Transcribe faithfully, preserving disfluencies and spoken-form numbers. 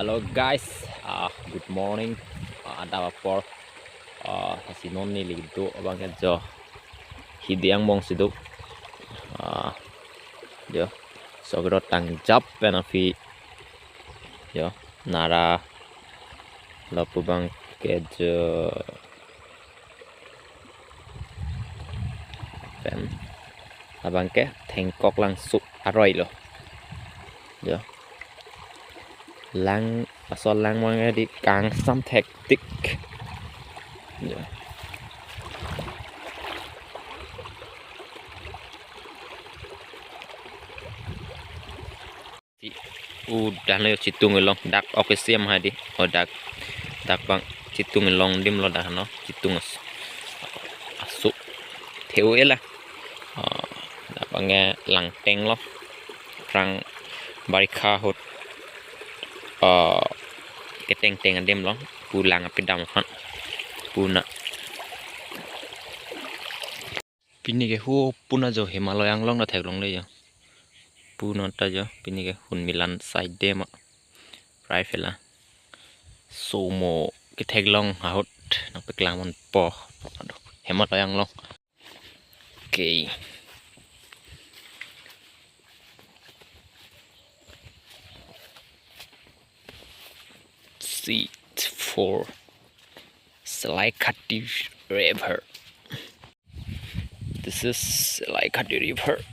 Hello guys, uh, good morning. Uh, adap apor. Uh, hasi non neli do abang ke jo hidi angbong si do. Uh, jo, so kiro tangjap pen aphi jo nara lo pu abang ke jo pen abang ke thengkok langso aroi lo. Jo. Lang, asol lang abang ke di kangsam thektik. Jo. Si udah lo chitung along dak ok isi am hadi. Oh, dak, dak abang chitung along adim lo dah no. Chitung as-, aso. Theo ela. Oh, dak abang ke langteng lo. Prang barikha ahut. Oh, ketengteng adim lo. Pu lang apidam han. Pu na. Pini ke hu puna jo Himalaya anglong ta theklongle jo. Puna ta jo pini ke Hunmilan side dam a. Rifle a. Somo ketheklong ahut nangpeklang ponpo. Aduh, Himalaya anglong. Okay. Seat for Salaikhati River. This is Salaikhati River.